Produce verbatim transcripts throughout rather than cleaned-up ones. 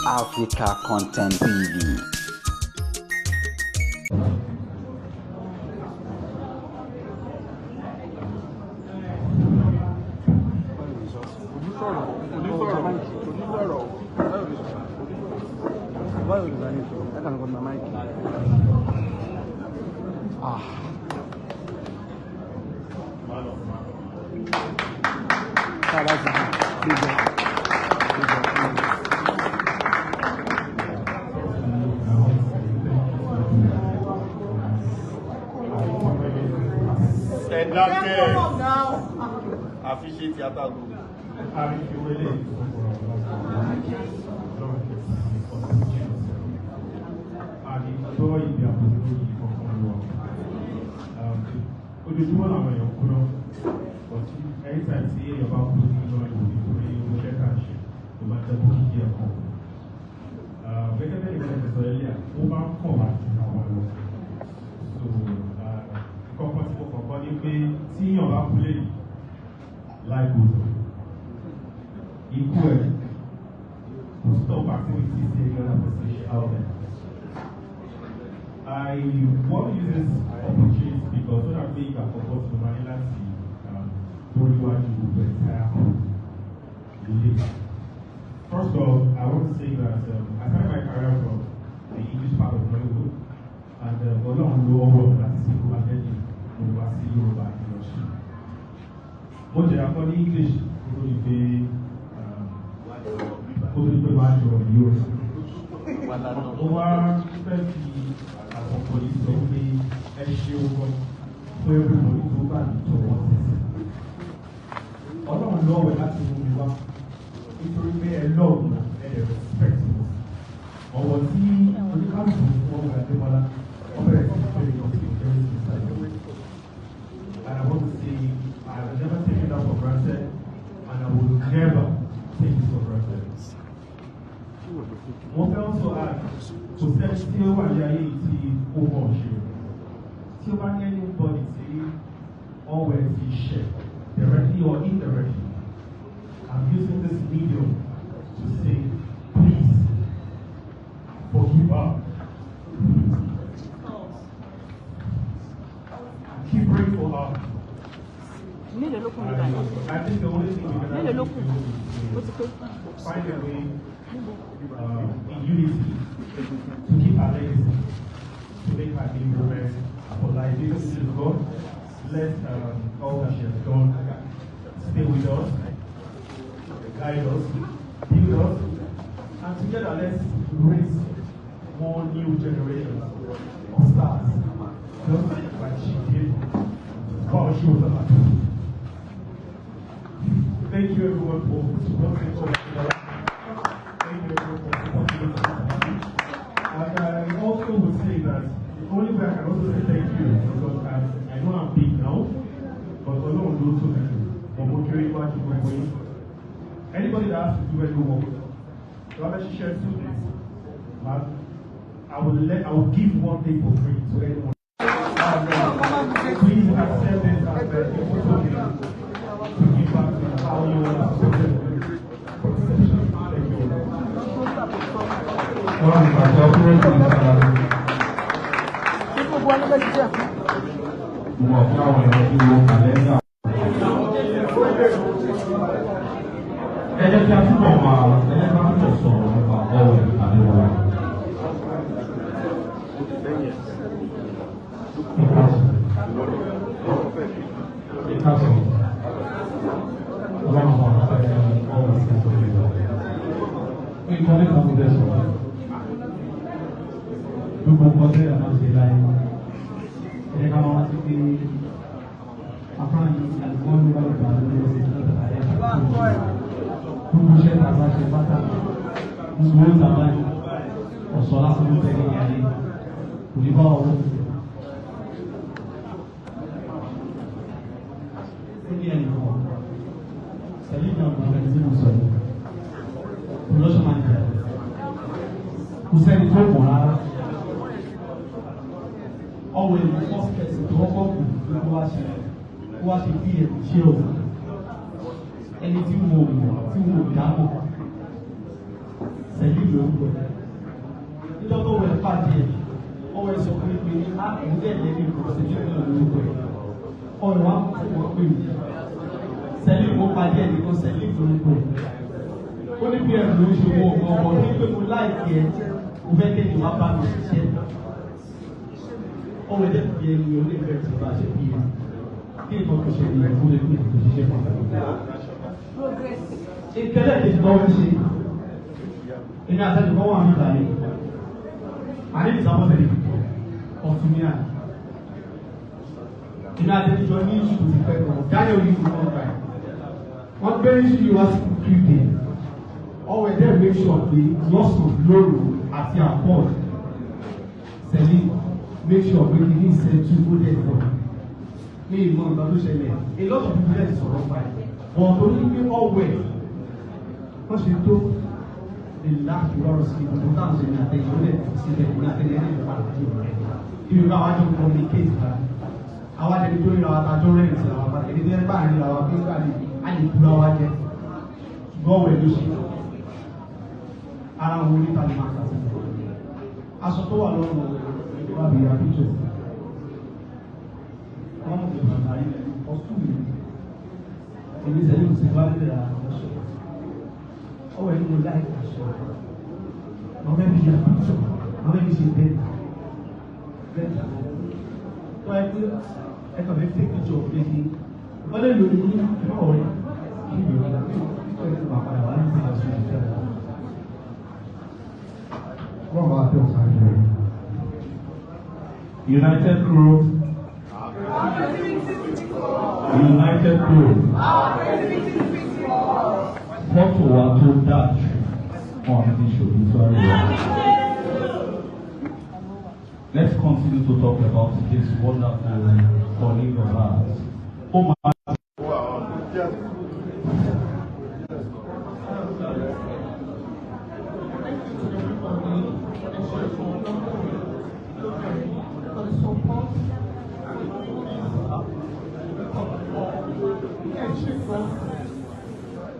Africa Content T V. Ah. Ẹ dákẹ́. Àfi ṣe tíátà gbogbo. Ojoojúmọ́ làwọn èèyàn kú lọ. But anytime tí èèyàn bá kú sí iná ìwò nítorí owó lẹ́tà ṣe, ló máa jẹ́ kó kìkì ẹ̀kọ́. Gẹ́gẹ́ bí ìwé ẹ̀sọ́ ilé à, ó máa ń kọ̀ wá sí àwọn lọ. So, nǹkan kan tí mo kàn kọ́ ni pé tí èèyàn bá kú lè, life goes on. Ikú ẹ̀ kò stop activities ní ẹgbẹ́ náà for social health. I want to use this opportunity because so that we can support humanity, um, lórí wájú gbogbo entire crew. First of all, I want to say that, um, I started my career from the English part of Nollywood, and, um, Ọlọ́run ló ọwọ́ láti ṣe kó máa jẹ́ kí mo wá sí Yorùbá industry. Mo jẹ́ akọ́ ní English kó tó di pé, um, kó tó di pé máa jọ yìí o. Mo wá fẹ́ fi àkókò yìí sọ pé ẹ ṣe ọkọ fún everybody tó bá mi tọwọ́ tẹsẹ̀. Ọlọ́run lọ́wọ́ ẹ láti mú mi wá nítorí pé ẹ lọ́ọ̀mù, ẹ lè respect wọn. Ọ̀wọ̀ tí oníkálùkù fún ọgbà Adébọ́lá, wọ́n bẹ̀rẹ̀ sí fẹ́ ìwọ̀n tí ó jẹ́ ìsìn sáyẹn. And I want to say, I will never take that for granted, and I will never take it for granted. Mo fẹ́ also add, kò sẹ́ni tí ó wà ní ayé yìí tí ó mọ̀ ṣe. Tí ó bá ní anybody tí ọwọ́ ẹ ti ṣẹ̀, directly or indirectly, I'm using this medium to say, please forgive her. Keep praying for her. Mélòó ló kù nígbà yẹn? I think the only thing we can Mélòó ló kù? Ó ti pé. Find a way, um, in unity to keep her legacy, to make her name progress for life. Because this is God, let, um, all that she has done stay with us, guide us, build us, and together let's raise more new generations of stars, just like she did. Wow, she was a Thank you everyone for supporting us. Thank you everyone for supporting us. And I also would say that the only way I can also say thank you, because I, I know I'm big now, but Ọlọ́run ló tó mi. But mo kéré níwájú gbogbo yín. Anybody that has to do any work, you have to share two days. But I will let, I will give one day for free to anyone. Please accept this as a gift to give back to how you want to support them. Thank you. Wọ́n ń pàṣẹ ọkùnrin kan sára. Mo mọ̀ fún àwọn èèyàn tí wọ́n kàlẹ́ńdà. Ẹ jẹ́ kí a túbọ̀ máa, ẹ jẹ́ kí a túbọ̀ sọ̀rọ̀ nípa ọ̀rọ̀ ìpàdé wa. Ẹ káàsán. Ẹ káàsán. Ọlọ́run máa ń fẹ́ ọ̀rọ̀ sí ìtọ́jú ìgbà. Nǹkan ní kan ti bẹ̀ sọ̀rọ̀. Gbogbo nǹkan tẹ́lẹ̀ máa ń ṣe láyé. Ẹ jẹ́ ká máa rántí pé afárá yìí àlùkò ló wà lọ́dọ̀ àwọn ọmọ ẹ̀sìn tó tẹ̀lé ayé àti gbogbo iṣẹ́ tá a bá ṣe pátá, gbogbo owó tá a bá ní, ọ̀sán lásán ló tẹ̀lé ní ayé. Kò ní bá wa wọ́n. Ó ní ẹnì kan, tẹ̀lé ìgbà ọ̀gbọ̀n ẹni tí mo sọ yìí. Production manager. Kò sẹ́ni tó mọ̀ rárá. Ọmọ ìlú first person tó kọ́kọ́ kù ló wá ṣe, ó wá ṣe bí ẹ̀rù ṣé o. Ẹni tí mo mọ̀, tí mo dá mọ̀. Sẹ́yìn lórúkọ ẹ̀. Níjọ́ tó wẹ̀ pàdé ẹ̀, ó wẹ̀ sọ pé pé ní á kò dé ẹ̀jẹ̀ ní kò sí ní ìlú lórúkọ ẹ̀. Ọ̀rọ̀ wa kò wọ́n pè mí. Sẹ́lí mo pàdé ẹ̀ nìkan, Sẹ́lí lórúkọ ẹ̀. Ó ní bí ẹ̀rù ló ṣe wọ ọ̀gbọ̀n ọ̀gbọ̀n ní pé mo láìpẹ́ ẹ̀, mo fẹ́ kéde wá bá mi ṣiṣẹ́. Ó wẹ̀ dẹ́ bí ẹni ó lè fẹ́ ti bá ṣe bí ẹ̀. Kí nǹkan tó ṣe ní ẹ̀kú lè kú ìdìbò ṣiṣẹ́ kan. Ìkẹlẹ̀ kejì kan wọ́n ṣe. Èmi àtẹ̀jù kan wà nígbà yìí. Àní ìsàmọ́sẹ̀ ní ọ̀tún ní àná. Èmi àtẹ̀jù jọ ní ìṣù ti pẹ́ kan. Daniel yìí kò kọ́ ọ̀gá ẹ̀. Wọ́n gbé ìṣù yìí wá sí Tuesday. Ọwọ́ ẹ̀dẹ́ make sure pé lọ́sàn-án lóru àti àpọ̀ Sẹ́lí make sure pé kí ní ìṣẹ́jú ó dẹ̀ tọ̀. Ní ìmọ̀ nǹkan tó ṣẹlẹ̀, a lot of people dey sọ̀rọ̀ pa ẹ̀. But tó ní pé ọwọ́ ẹ̀ wọ́n ṣe tó lè láti wọ́rọ̀ sí ìdìbò táwọn ṣe ní àtẹ̀yìn ó lẹ̀ síbẹ̀ ní àtẹ̀yìn ẹ̀ lè padà sí ìrọ̀lẹ́. Ibi ká wájú communicate bá. Àwa jẹ́ nítorí àwọn àtàjọ́ rẹ̀ ti àwọn àpàdé ní bẹ́ẹ̀ bá àárín àwọn akẹ́kọ̀ọ́ àlè a lè kúra wá jẹ. Ṣùgbọ́n ọwọ́ ẹ̀ ló ṣe. Ara wọn ní tàbí máa kà sí. Aṣọ tó wà lọ́rùn wọn wà bí àbíjọ. Wọ́n mú ìgbà parí ọ̀sùn mi. Èmi sẹ́yìn ò sí wá lè ra aṣọ. Ọwọ́ ẹ̀ ní mo láì aṣọ. Wọ́n fẹ́ fi ṣe àpàtúntò. Wọ́n fẹ́ fi ṣe bẹ́ẹ̀. Bẹ́ẹ̀ ni. Wọ́n ẹ pé ẹ kàn fẹ́ take picture of me. Wọ́n lè lò ní ìmọ̀ ọ̀rẹ́. Kí ni ìrọ̀lẹ́ pé pípẹ́ ní bàbá rẹ̀ wá ní ìgbà tó ń tẹ̀lé? Wọ́n máa tẹ̀ ọ̀sán jù. United Crew. United Crew. Fọ́tò wa tó dáa jù wọn ti ṣòro sọ́rọ̀ wa. Let's continue to talk about this wonderful colleague of ours. Ó máa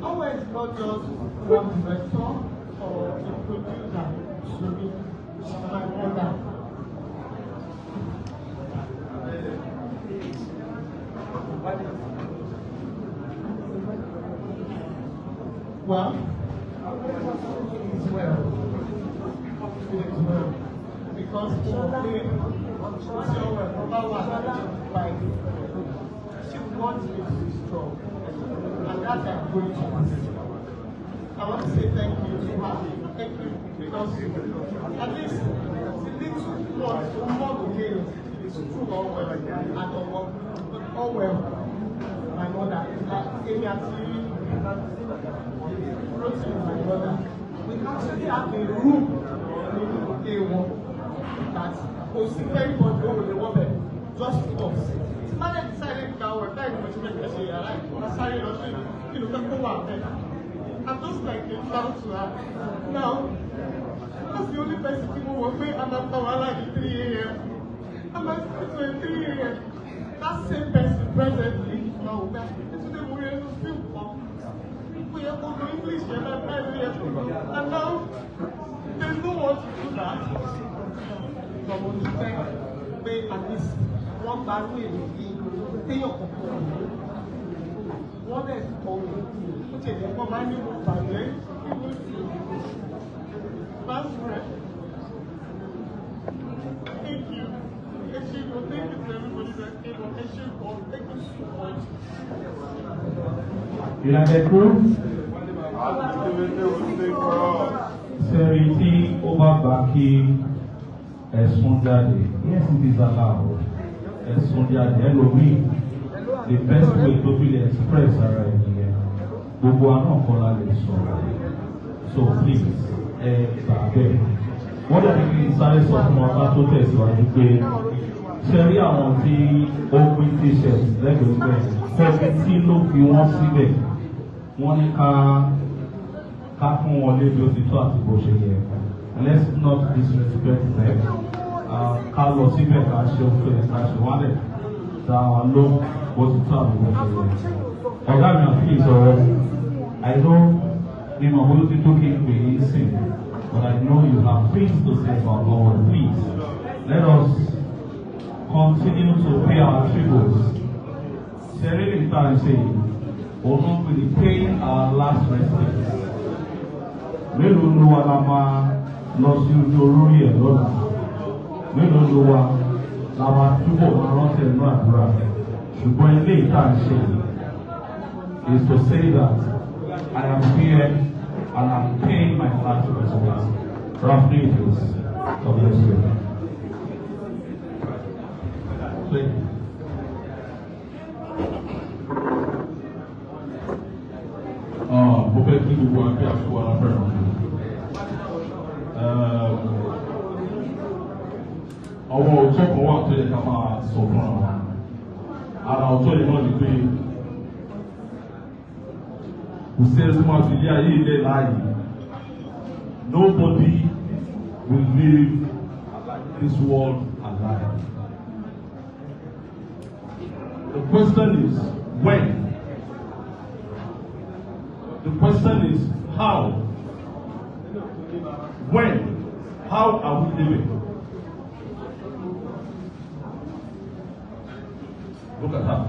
Always not just one director or a producer to me, my mother. Well, it's well. It's well. Because for me, so well, number one, by she wants me to be strong. And that I'm going to do. I want to say thank you to her. Thank you because at least the little one, one again, is true all well and all well. All well. My mother, like Amy actually wrote to my mother. We actually have a room in A one that was very good. Just us. Tí bá dẹ̀ decided ká wọ̀ táyì mo ti fẹ́ fẹ́ ṣe yàrá ẹ̀, wọ́n sáré lọ sí kí ló fẹ́ kó wà bẹ́ẹ̀. I'm just like a child to her. Now, that's the only person tí mo wọ̀ pé a máa fa wàhálà ní three a.m. A máa fi tó three a.m. That same person presently, now that it's the more you feel for. We are going to English, and now there's no one to do that. But we thank pé at least wọ́n gba ní èdè yìí téèyàn kọ̀ọ̀kan wọ́n dẹ̀ kọ́ mi ó ti ẹ̀jẹ̀ kọ́ máa ń ní mo bàjẹ́ kí ló ti bá sùn rẹ̀. Thank you. Ẹ ṣé o, thank you to everybody that came up. Ẹ ṣé o, thank you so much. United Crew. Sẹ́rí tí ó bá gba kí ẹ̀sùn jáde, yes, it is allowed. Ẹ̀sùn jáde ẹlòmíì, the best way tó fi lè express ara ẹ̀ nìyẹn. Gbogbo àná kan la lè sọ̀rọ̀. So please, ẹ gbà bẹ́ẹ̀. Wọ́n dẹ̀ ní kí n sáré sọ fún ọba tó tẹ̀síwájú pé ṣe rí àwọn tí ó pín t-shirt lẹ́gbẹ̀ẹ́ bẹ́ẹ̀, kọ́mítì ló fi wọ́n síbẹ̀. Wọ́n ní ká ká fún wọn lébi ó ti tó àti bó ṣe yẹ. Let's not disrespect them. Ká lọ síbẹ̀ ká ṣe ó fẹ́ ká ṣe wọ́n lẹ̀ dá wọn ló bó ti tó àti bó ṣe yẹ. Ọ̀gá mi àti ìsọ̀rọ̀ àìsó ni màá bóyá ó ti tó kí n pè é sìn. But I know you have things to say about Lord. Please, let us continue to pay our tributes. Ṣe rí ní tá à ń ṣe yìí, òun ló ń pè ní paying our last respects. Mélòó ló wa la máa lọ sí ojú olórí ẹ̀ lọ́la? Mélòó ló wa la máa túbọ̀ máa rántí ẹ̀nú àdúrà? Ṣùgbọ́n ilé ìta ń ṣe yìí is to say that I am here and I'm paying my last respects. Ralph Davis, God bless you. Thank you. Ah, mo fẹ́ kí gbogbo wa kí a fún wa lábẹ́rẹ́ wọn. Àwọn òótọ́ kan wà tó yẹ ká máa sọ fúnra wa. Ara òótọ́ yẹn náà ni pé kò sí ẹni tó máa fi ilé ayé ilẹ̀ láàyè. Nobody will leave this world alive. The question is when. The question is how. When? How are we living? Look at that.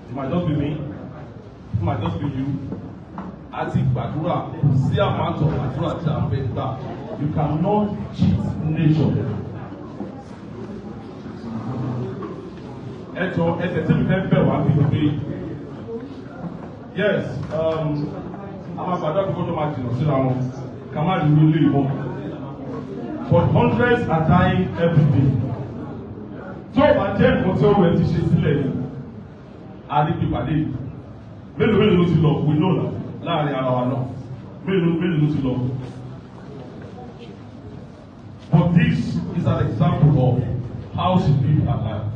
It might just be me. It might just be you. A ti gbàdúrà, kò sí àmàtọ̀ àdúrà tí a fẹ́ gbà. You cannot cheat nature. Ẹ jọ, ẹsẹ̀ tí mi fẹ́ bẹ̀ wá bí pé, yes, um, a máa gbàdúrà pé kọ́jọ́ máa jìnnà síra wọn, ká má rí ilé ìbọn. But hundreds are dying every day. Tí ó bá jẹ́ nǹkan tí ó rẹ̀ ti ṣe sílẹ̀ ni, a ní pípadé yìí. Mélòó mélòó ló ti lọ? We know now. Láàrin ara wa náà, mélòó mélòó ló ti lọ? But this is an example of how she lived her life.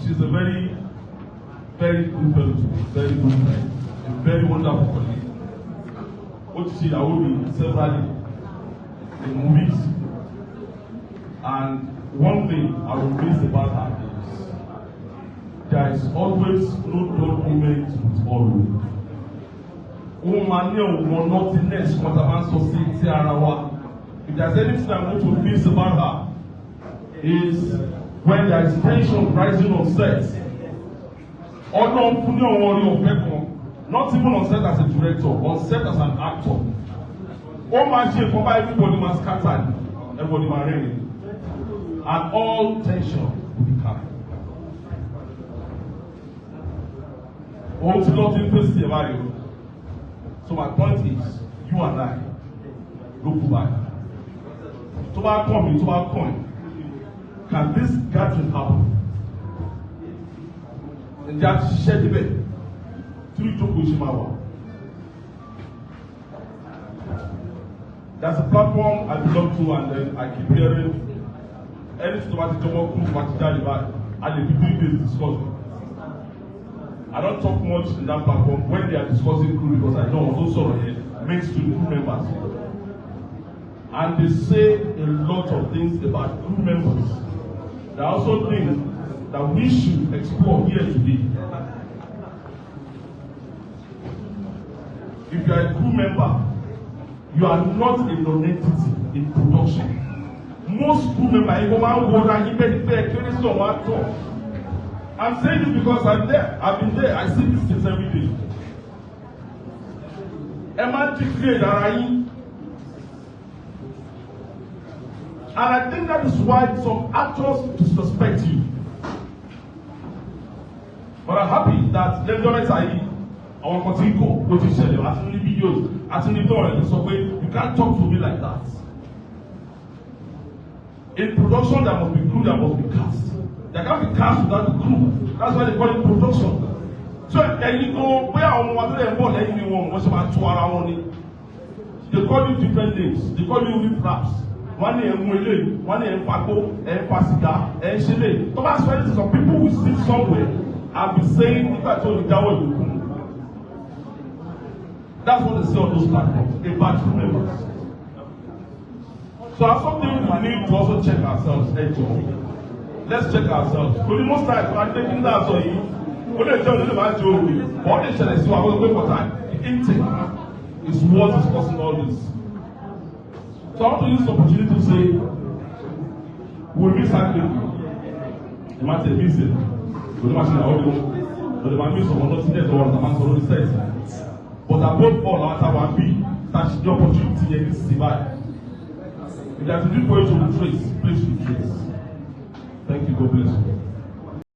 She's a very, very good person, very good friend, a very wonderful colleague. Ó ti ṣe ìyàwó mi severally in movies. And one thing I will miss about her is there is always no dull moment with Oru. Ó máa ní ọ̀gbọ́n nothingness kan tá a máa ń sọ sí ti ara wa. If there's anything I want to miss about her is when there is tension rising on set. Ọlọ́run fún ní àwọn orí ọ̀fẹ́ kan, not even on set as a director, on set as an actor. Ó máa ṣe nǹkan báyìí, everybody máa scatter ni, everybody máa rẹ́rìn, and all tension will be calm. Ohun tí lọ́ọ́ ti ń pèsè ẹ̀ báyìí o. So my point is, you and I ló kú báyìí. Tó bá kàn mí, tó bá kàn ẹ́, can this gathering happen? Ǹjẹ́ a ti ṣiṣẹ́ débẹ̀? Tí ìjókòó ṣe máa wà. There's a platform I belong to, and then I keep hearing any tó bá ti jọmọ́ kú, tó bá ti jáde báyìí, a lè fi three days discuss. I don't talk much in that platform when they are discussing crew because I know also sọ̀rọ̀ yẹn mainstream crew members. And they say a lot of things about crew members. There are also things that we should explore here today. If you are a crew member, you are not a non-entity in production. Most crew member, you go man go down, you bet bet kéré sí ọmọ actor. I'm saying this because I'm there. I've been there. I see these things every day. Ẹ máa ń degrade ara yín. And I think that is why some actors disrespect you. But I'm happy that lẹ́jọ́ mẹ́ta yìí, àwọn kan ti ń kọ̀, ó ti ṣẹlẹ̀, àti ní videos, àti ní tọ́rọ̀ ẹ̀ sọ pé, "You can't talk to me like that." In production, there must be crew, there must be cast. There can't be cast without the crew. That's why they call it production. So ẹ̀yin tó pé àwọn ọmọ wa tó lè ń bọ̀ lẹ́yìn ni wọn, wọ́n ṣe máa tu ara wọn ni. They call you different names. They call you riffraffs. Wọ́n ní ẹ̀ ń mú ilé, wọ́n ní ẹ̀ ń fagbó, ẹ̀ ń fa sìgá, ẹ̀ ń ṣe lè. Tó bá sọ anything, some people will sit somewhere and be saying, "Nígbà tí olùjáwé ìlú kù." That's what they say on those platforms about crew members. So that's something we need to also check ourselves, ẹ jọ̀ọ́. Let's check ourselves. For the most time, I think that's all you. Ó lè jẹ́ òní lè máa jẹ òní, but ó lè ṣẹlẹ̀ sí wa kó tó pé for time. The intake is what is causing all this. So I want to use this opportunity to say, we miss out people. Ẹ má tẹ̀ mí sè, kò ní máa ṣe àwọn ọdún, kò ní máa mí sọ̀rọ̀ lọ sí ẹ̀sọ́ ọ̀rọ̀ tàbá sọ̀rọ̀ ní sẹ́ẹ̀sì. But above all, àwọn táwa bí, tá a ṣe ní opportunity yẹn ní sí báyìí. If there is a need for you to retrace, please retrace. Thank you, God bless you.